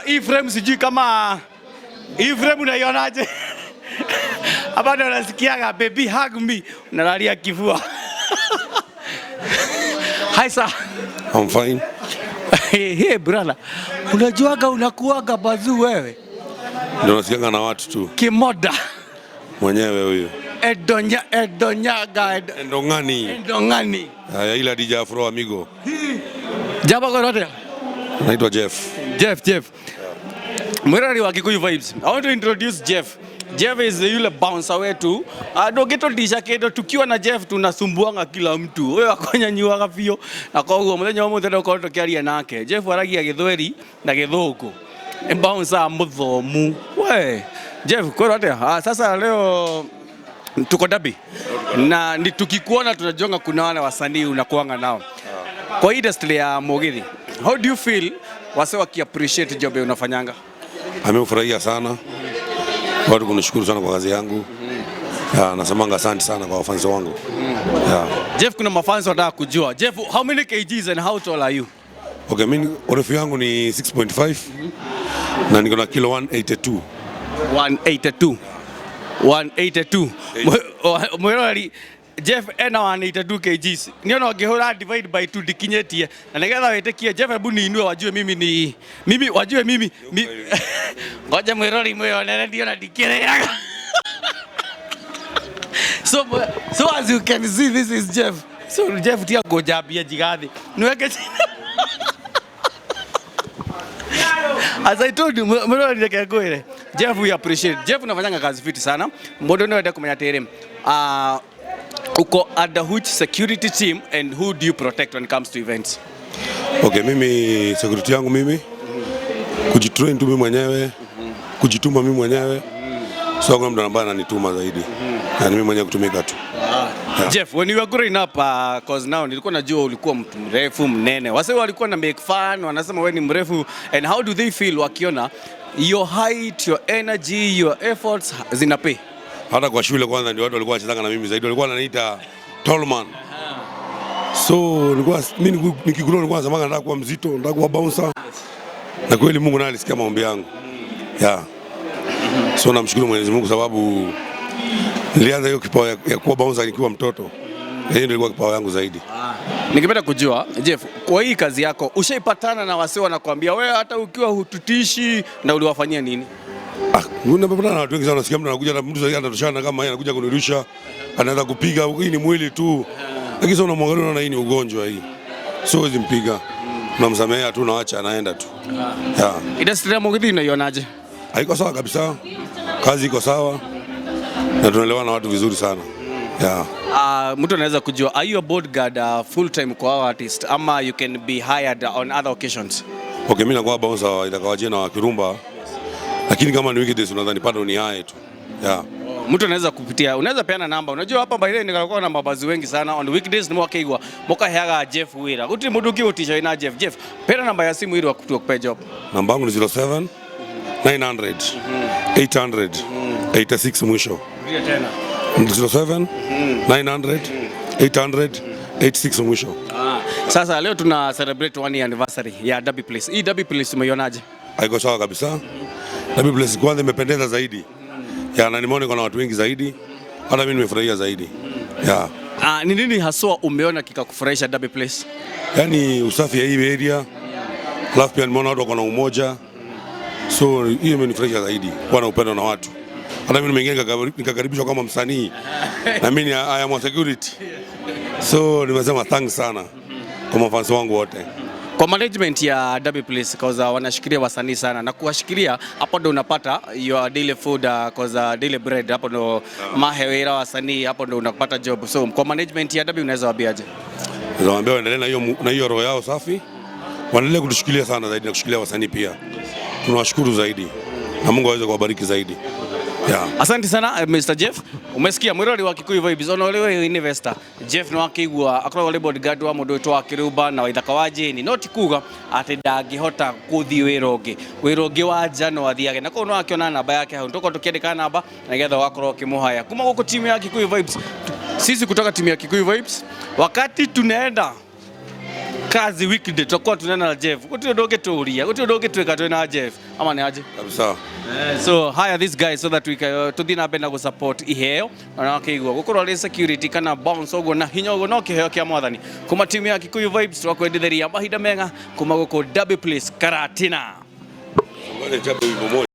Sasa hii frame sijui kama hii frame unaionaje? Hapa ndo unasikiaga baby hug me, unalalia kifua. Hi sir. I'm fine. Hey, hey brother. Unajuaga unakuaga bazuu wewe. Ndio nasikianga na watu tu Kimoda. Mwenyewe huyu. Edonya edonyaga Endongani. Edongani. Haya, ila DJ Afro Amigo. Jaba kwa Naitwa Jeff. Jeff, Jeff. Mwirari wa Kikuyu Vibes. I want to introduce Jeff. Jeff is yule bouncer wetu. Ndũngĩtũtisha kĩndũ tukiwa na Jeff tunasumbuanga kila mtu. Wewe akonyanyuaga biũ na koguo mũthenya ũmũthĩ tũkorwo tũkĩaria nake. Jeff aragia Gĩthweri na Gĩthũngũ. Nĩ bouncer mũthomu. We, Jeff, kwĩrwo atĩa? Ah, sasa leo tuko Derby na ni tukikuona tunajonga kuna wale wasanii unakuanga nao kwa industry ya Mugithi. How do you feel wase waki appreciate job ya unafanyanga? Amefurahia sana watu kunishukuru sana kwa kazi yangu. Ya, nasemanga asante sana kwa wafansi wangu. Yeah. Jeff, kuna mafans wanataka kujua. Jeff, how many kgs and how tall are you? Okay, mimi urefu yangu ni 6.5 na niko na kilo 182. 182. 182. Mwirori Jeff ena 182 kgs. Niona ngihura divide by 2 ndikinyetie. Na nigetha witikie Jeff, hebu niinue wajue mimi ni mimi, wajue mimi mi. Ngoja mwirori mwionere ndiona ndikirĩaga. So as you can see, this is Jeff. So Jeff tia kũnjambia njigathi. Niweke chini. As I told you, mwirori reke ngwĩre. Jeff, we appreciate. Jeff unafanyanga kazi fiti sana. Mũndũ no ende kũmenya atĩrĩ. Uko under which security team and who do you protect when it comes to events? Okay, mimi security yangu mimi kujitrain tu mimi mwenyewe, kujituma mimi mwenyewe. So hakuna mtu ambaye ananituma zaidi. Na mimi mwenyewe kutumika tu. Yeah. Jeff, when you were growing up, cause now nilikuwa najua ulikuwa mtu mrefu mnene. Wase walikuwa na make fun, wanasema wewe ni mrefu, and how do they feel wakiona your height, your energy, your efforts zina pay? Hata kwa shule kwanza ndio watu walikuwa wanachezanga na mimi zaidi, walikuwa wananiita tall man. So nilikuwa mimi nikigrow nilikuwa nasema nataka kuwa mzito, nataka kuwa bouncer. Na kweli Mungu naye alisikia maombi yangu. Yeah. So namshukuru Mwenyezi Mungu sababu nilianza hiyo kipawa ya kuwa bouncer nikiwa mtoto. Hiyo ndio ilikuwa kipawa yangu zaidi. Ningependa kujua Jeff, kwa hii kazi yako ushaipatana na wasee wanakuambia wewe hata ukiwa hututishi, na uliwafanyia nini? Ah, unapatana na watu wengi sana, nasikia mtu anakuja na mtu sasa anatoshana kama yeye anakuja kunirusha, anaanza kupiga, hii ni mwili tu. Lakini sasa unamwangalia unaona hii ni ugonjwa hii. So huwezi mpiga. Unamsamehea tu, unaacha anaenda tu. Yeah. Industry ya Mugithi unaionaje? Haiko sawa kabisa. Kazi iko sawa. Na tunaelewana na watu vizuri sana. Yeah. Mtu anaweza kujua, are you a bodyguard full time kwa our artist ama you can be hired on other occasions? Okay, mimi nakuwa bouncer wa Ithaka wa Jane na wa Kirumba. Lakini kama ni weekdays unadhani pata ni hire tu. Yeah. Mtu anaweza kupitia, unaweza peana namba. Unajua hapa by the way nikakuwa na mabazi wengi sana on weekdays ni mwakeigwa mukaheaga Jeff wira. Guti mundu ukiutisha ina Jeff. Jeff, peana namba ya simu ili wakupe job. Namba yangu ni 07 900 800 86 mwisho. Rudia tena. 07 900 800 86 mwisho. Ah, sasa leo tuna celebrate one year anniversary ya Derby Place. Hii Derby Place umeionaje? Haiko sawa kabisa. Derby Place kwanza imependeza zaidi. Ya, na nimeona iko na watu wengi zaidi. Hata mimi nimefurahia zaidi. Ya. Ah, ni nini haswa umeona kikakufurahisha Derby Place? Yaani usafi ya hii area. Alafu pia nimeona watu wako na umoja. So hiyo imenifurahisha zaidi, kuwa na upendo na watu. Hata mimi nimeingia nikakaribishwa kama msanii. Na mimi ni I am a security. So nimesema thanks sana kwa mafans wangu wote. Kwa management ya Derby Place, cause wanashikilia wasanii sana na kuwashikilia, hapo ndo unapata your daily food, cause daily bread, hapo ndo mahewera wasanii, hapo ndo unapata job. So kwa management ya Derby unaweza waambiaje? Nawaambia waendelee na hiyo roho yao safi. Waendelee kutushikilia sana zaidi na kushikilia wasanii pia. Tunawashukuru zaidi na Mungu aweze kuwabariki zaidi. Yeah. Asante sana Mr. Jeff. Umesikia mwirori wa Kikuyu Vibes ona uri we investor. Jeff no akigua akoragwo ari bodyguard wa mundu witwa Kiruba na Waithaka wa Jane, no ti kuga ati ndangihota kuthii wira ungi, wira ungi wa nja no athiage na koguo no akiona namba yake hau tukorwo tukiandika namba na nigetha ugakorwo ukimuhaya kuma guku timu ya Kikuyu Vibes. Sisi kutoka timu ya Kikuyu Vibes, wakati tunaenda Kazi weekday tutakuwa tunaenda na Jeff. Gutiri undu ungituria, gutiri undu ungitwika twina Jeff. Ama ni aje? Kabisa. So hire this guy so that we can tuthi na mbere na gusupport iheo ona wakĩigua gũkorwo arĩ security kana bounce ũguo na hinya ũguo no kĩheo kĩa mwathani. Kuma timu ya Kikuyu Vibes, twakwendithĩria mahinda mega kuma gũkũ Derby Place, Karatina. Ngoja nichape wimbo moja.